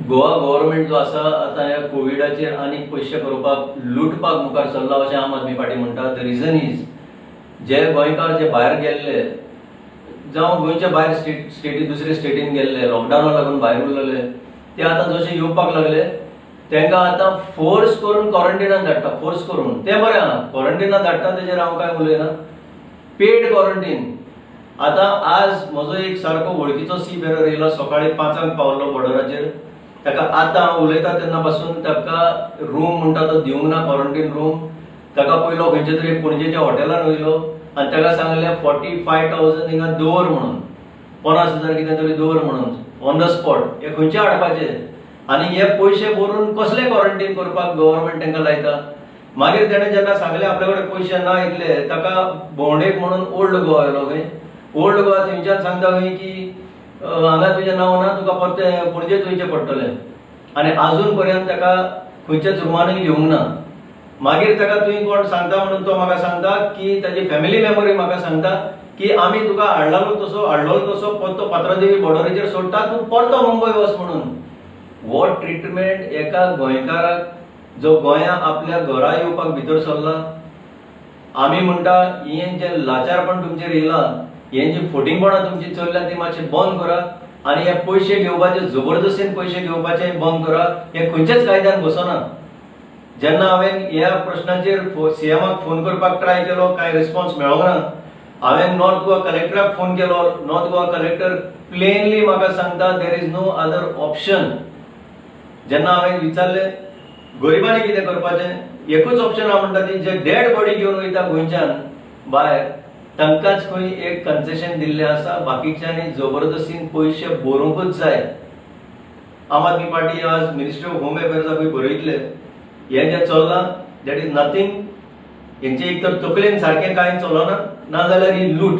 Goa government जो आसा आतां ह्या कोविडाचेर आनीक पयशे करपाक, लुटपाक मुखार सरला अशें आम आदमी पार्टी म्हणटा. The reason is, जे गोंयकार जे भायर गेल्ले जावं गोंयच्या भायर स्टेटी, दुसरे स्टेटीन गेल्ले, लॉकडावनाक लागून भायर उरलेले, ते आतां जशे येवपाक लागले तांकां आतां फोर्स करून क्वॉरंटिनान धाडटा. फोर्स करून, तें बरें आहा, क्वॉरंटिनान धाडटा तेजेर हांव कांय उलयना. पेड क्वॉरंटीन. आतां आज म्हजो एक सारको वळखीचो सी फेरर येयला, सकाळी 5 पावल्लो बॉर्डराचेर. ताका आतां हांव उलयता तेन्ना पासून ताका रूम म्हणटा तो दिवंक ना, क्वॉरंटीन रूम. ताका पयलो खंयच्या तरी पणजेच्या हॉटेलान वयलो आनी ताका सांगलें, 45,000 हिंगा दवर म्हणून, 50,000 कितें तरी दवर म्हणून. ऑन the spot हे खंयचे हाडपाचे आनी हे पयशे भरून कसले क्वॉरंटीन करपाक गव्हर्मेंट तांकां लायता? मागीर तेणें जेन्ना सांगलें आपल्या कडेन पयशे ना इतले, ताका भोंवडेक म्हणून ओल्ड गोवा येयलो खंय. ओल्ड गोवा थंयच्यान सांगता खंय की हांगा तुजें नांव ना, तुका परतें पणजेच वयचें पडटलें. आनी आजून पर्यंत ताका खंयच्याच रुमानूय घेवंक ना. मागीर ताका तुवें कोण सांगता म्हणून तो म्हाका सांगता की ताजी फॅमिली मेंबरूय म्हाका सांगता की आमी तुका हाडलेलो तसो, हाडलेलो तसो परतो पात्रादेवी बॉर्डरीचेर सोडटा, तूं परतो मुंबय वच म्हणून. हो ट्रिटमेंट एका गोंयकाराक जो गोंया आपल्या घरा येवपाक भितर सरला. आमी म्हणटा, हें जें लाचारपण तुमचेर येयलां, हें जी फटींगपणां तुमची चल्ल्या ती मातशें बंद करा आनी हे पयशे घेवपाचे, जबरदस्तीन पयशे घेवपाचे बंद करा. हे खंयच्याच कायद्यान बसना. जेन्ना हांवें ह्या प्रश्नाचेर सीएमाक फोन करपाक ट्राय केलो, कांय रिस्पॉन्स मेळोंक ना. हांवें नॉर्थ गोवा कलेक्टराक फोन केलो. नॉर्थ गोवा कलेक्टर प्लेनली म्हाका सांगता, "There is no other option." जेन्ना हांवें विचारलें गरिबांनी कितें करपाचें, एकूच ऑप्शन आहा म्हणटा ती, जे डेड बॉडी घेवन वयता गोंयच्यान भायर तांकांच खंय एक कन्सेशन दिल्लें आसा, बाकीच्यांनी जबरदस्तीन पयशे भरूंकूच जाय. आम आदमी पार्टी आज मिनिस्ट्री ऑफ होम अफेर्साकूय बरयतले. हें जें चल्लां, that is nothing. हेंचे एक तर तकलेन सारकें कांय चलना, नाजाल्यार ही लूट.